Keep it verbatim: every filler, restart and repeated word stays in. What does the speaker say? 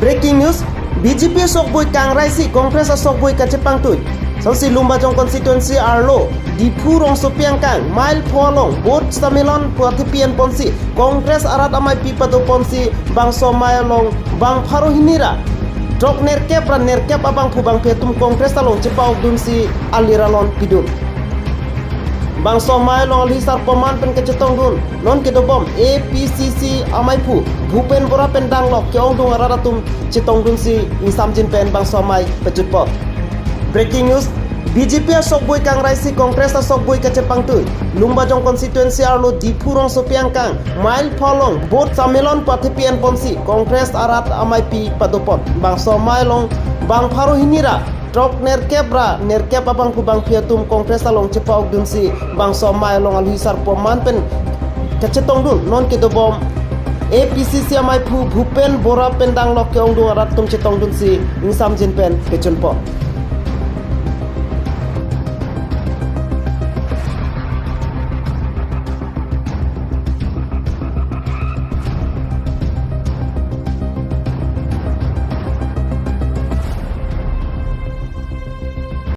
Breaking news, B J P asokboi kangrai si Congress asokboi kachepangtui. Sonsi Lumbajong constituency arlo Diphu rongsopi angkang mile pho along vote samilon pu athepi enponsi Congress arat ameipi padoponsi bangso amei along bang pharo hini ra throk nerkep ra nerkep abangphu bangphi atum Congress along chepa-ok dunsi alir alon pidun. Bangso amei along alhi sarpo man pen kachetongdun non kedobom A P C C ameiphu Bhupen Bora pen danglok ke-ongdung arat atum chetongdunsi ingsamjin pen bangso amei pejutpon. Breaking news, B J P asokboi kangrai si Congress asokboi kachepangtui. Lumbajong constituency arlo Diphu rongsopi angkang mile pho along vote samilon pu athepi enponsi Congress arat ameipi padopon. Bangso amei along bang pharo hini ra throk nerkep ra nerkep abangphu bangphi atum Congress along chepa-ok dunsi bangso amei along alhi sarpo man pen kachetongdun non kedobom A P C C ameiphu Bhupen Bora pen danglok ke-ongdung arat atum chetongdunsi ingsamjin pen pejutpon.